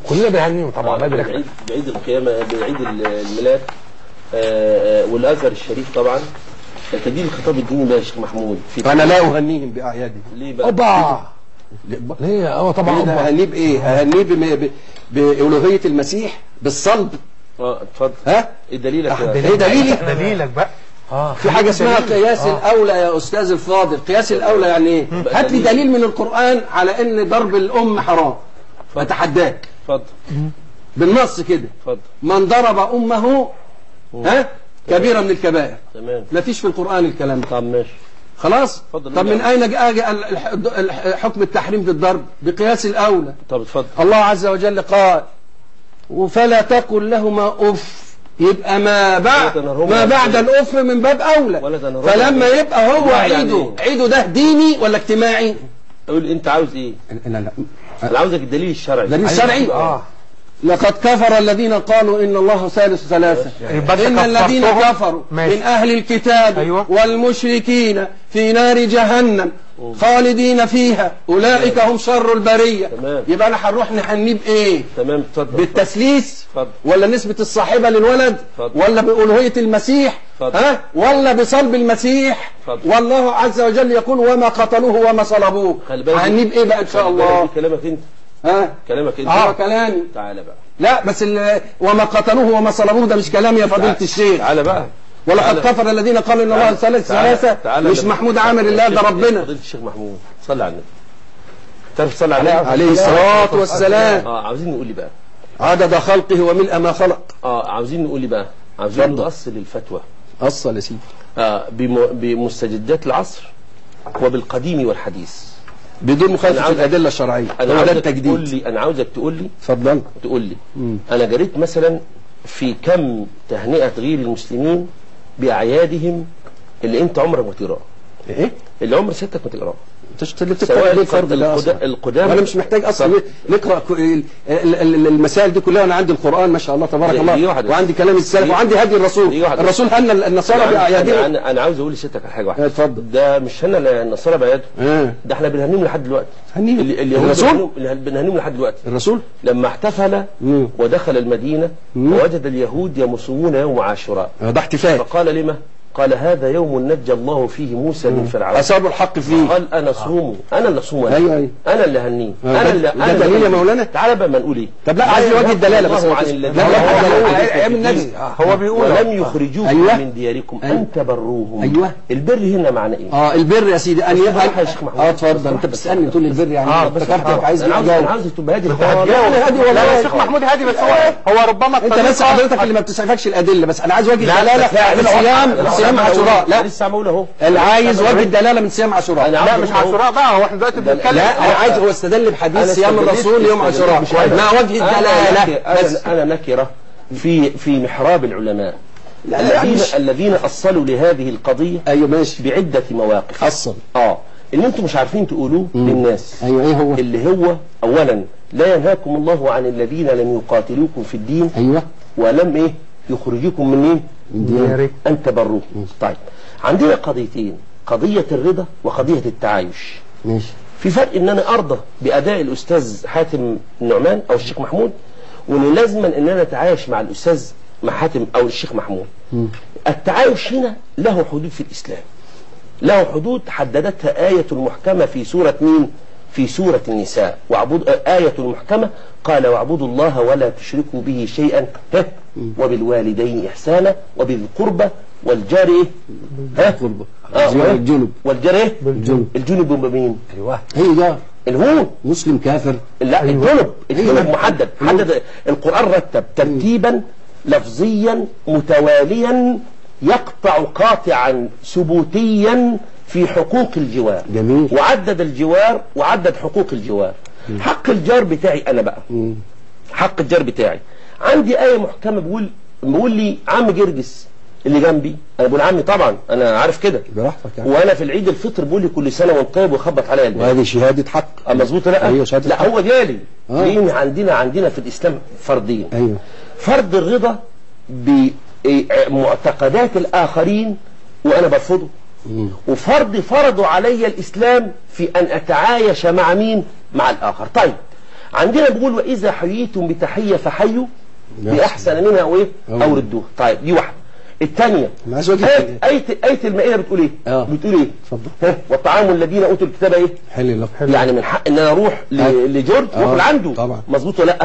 كلنا بنهنيهم طبعا. بعيد القيامة، بعيد الميلاد، والازهر الشريف طبعا. تجديد الخطاب الديني بقى يا شيخ محمود. انا لا اهنيهم باعيادهم. ليه بقى؟ اوبا ليه؟ اه طبعا اهنيه بايه؟ اهنيه بألوهية المسيح، بالصلب. اتفضل. ها؟ ايه دليلك؟ ايه دليلي؟ دليلك بقى. في حاجة اسمها قياس الأولى يا أستاذ الفاضل. قياس الأولى يعني ايه؟ هات لي دليل من القرآن على إن ضرب الأم حرام. أتحداك. اتفضل. بالنص كده. اتفضل. من ضرب أمه ها؟ كبيرة من الكبائر. تمام. ما فيش في القرآن الكلام ده. طب ماشي. خلاص؟ طب من أين جاء حكم التحريم بالضرب؟ بقياس الأولى. طب اتفضل. الله عز وجل قال: وفلا تقل لهما أف، يبقى ما بعد الأف من باب أولى. فلما يبقى هو عيده، عيده ده ديني ولا اجتماعي؟ قول أنت عاوز إيه؟ لا لا، أنا عاوزك الدليل الشرعي. الدليل الشرعي؟ لقد كفر الذين قالوا إن الله ثالث ثلاثة، إن الذين كفروا من أهل الكتاب أيوة. والمشركين في نار جهنم خالدين فيها أولئك هم شر البرية. تمام. يبقى أنا هنروح نحنيه بإيه؟ تمام. اتفضل. بالتثليث ولا نسبة الصاحبة للولد اتفضل. ولا بألوهية المسيح اتفضل. ها؟ ولا بصلب المسيح؟ اتفضل. والله عز وجل يقول وما قتلوه وما صلبوه. هنيه بإيه بقى إن شاء الله؟ كلامك أنت. ها؟ كلامك انت. كلامي. تعالى بقى. لا بس وما قتلوه وما صلبوه ده مش كلام يا فضيلة الشيخ. تعالى بقى. ولقد كفر الذين قالوا ان الله ثالث ثلاثة، مش محمود عامر الله، ده ربنا. فضيلة الشيخ محمود صلى على النبي. تعرف تصلي على النبي؟ عليه الصلاة والسلام. عاوزين نقول لي بقى عدد خلقه وملء ما خلق. عاوزين نقول لي بقى، عاوزين نؤصل الفتوى. أصل يا سيدي. بمستجدات العصر وبالقديم والحديث. بدون مخالفة الأدلة الشرعية. أنا عاوزك تقول لي، أنا عاوزك تقول لي. اتفضل. تقول لي. أنا جريت مثلا في كم تهنئة غير المسلمين بأعيادهم اللي أنت عمرك ما تقراه. إيه؟ اللي عمر سيادتك ما تقراه. سواء القدامى. أنا مش محتاج أصلا نقرأ المسائل دي كلها، أنا عندي القرآن ما شاء الله تبارك الله، وعندي كلام السلف، وعندي هدي الرسول. الرسول هنى النصارى بأعيادهم. أنا عاوز أقول لسيادتك على حاجة واحدة. اتفضل. ده مش هنى النصارى بأعيادهم، ده احنا بنهنيهم لحد دلوقتي. الرسول بنهنيهم لحد دلوقتي. الرسول لما احتفل ودخل المدينة ووجد اليهود يمصون يوم عاشوراء، ده احتفال. فقال لما؟ قال هذا يوم نجى الله فيه موسى من فرعون. أصابوا الحق فيه. قال أنا صومه، أنا اللي صومه، أيوه أيوه، أنا اللي هنيه، أنا اللي أنا. ده دليل يا مولانا؟ تعالى بقى ما نقول إيه. طب لا، عايز وجه الدلالة بس. لا، أيام النبي هو بيقول ولم يخرجوكم أيوة. من دياركم أن تبروهم. أيوه. البر هنا معنى إيه؟ البر يا سيدي أن يا شيخ محمود. اتفضل. أنت بتسألني تقول لي البر يعني افتكرتك عايز أنا عاوز تبقى هادي خالص. أنا هادي والله يا شيخ محمود، هادي، بس هو ربما أنت بس حضرتك اللي ما بتسعفكش الأدلة، بس أنا عايز وجه الدلالة من صيام عاشوراء. لا لسه عمول اهو. اللي عايز وجه الدلالة من صيام عاشوراء. لا مش عاشوراء بقى، هو احنا دلوقتي بنتكلم. لا انا عايز، هو استدل بحديث صيام الرسول يوم عاشوراء، ما وجه الدلالة بس. انا نكره في محراب العلماء الذين اصلوا لهذه القضية. ايوه ماشي. بعده مواقف اصل اللي انتم مش عارفين تقولوه للناس. ايوه ايه هو؟ اللي هو اولا لا ينهاكم الله عن الذين لم يقاتلوكم في الدين. ايوه. ولم ايه يخرجوكم من ايه؟ ديارك أن تبروه. طيب عندنا قضيتين، قضية الرضا وقضية التعايش. ماشي. في فرق ان انا ارضى بأداء الأستاذ حاتم النعمان او الشيخ محمود، وان لازما ان انا اتعايش مع الأستاذ مع حاتم او الشيخ محمود. التعايش هنا له حدود في الإسلام، له حدود حددتها آية محكمة في سورة مين؟ في سورة النساء. واعبد، آية محكمة قال واعبدوا الله ولا تشركوا به شيئا وبالوالدين إحسانا وبذي القربى والجار القربى الجنب والجار الجنب مين؟ ايوه هي جار الهون مسلم كافر. لا أيوة. الجنب الجنب محدد، حدد القرآن، رتب ترتيبا لفظيا متواليا يقطع قاطعا ثبوتيا في حقوق الجوار. جميل. وعدد الجوار وعدد حقوق الجوار. حق الجار بتاعي انا بقى، حق الجار بتاعي عندي آية محكمة بيقول لي عم جرجس اللي جنبي، انا بقول عمي طبعا انا عارف كده براحتك يعني، وانا في العيد الفطر بيقول لي كل سنة وانت طيب وخبط عليا الباب، وهذه شهادة حق. مظبوط. لا أيوة شهادة لا حق. هو جالي لان عندنا في الاسلام فردين. أيوة. فرض الرضا بمعتقدات الاخرين وانا برفضه، وفرض فرضوا علي الاسلام في ان اتعايش مع مين؟ مع الاخر. طيب عندنا بيقول واذا حييتم بتحية فحيوا باحسن منها او ايه او ردوها. طيب دي واحدة. الثانية آية المائدة بتقول ايه؟ بتقول ايه؟ اتفضل. وطعام الذين اوتوا الكتاب ايه؟ حل لكم. يعني من حق ان انا اروح لجورج واكل عنده. طبعا. مظبوط ولا لا؟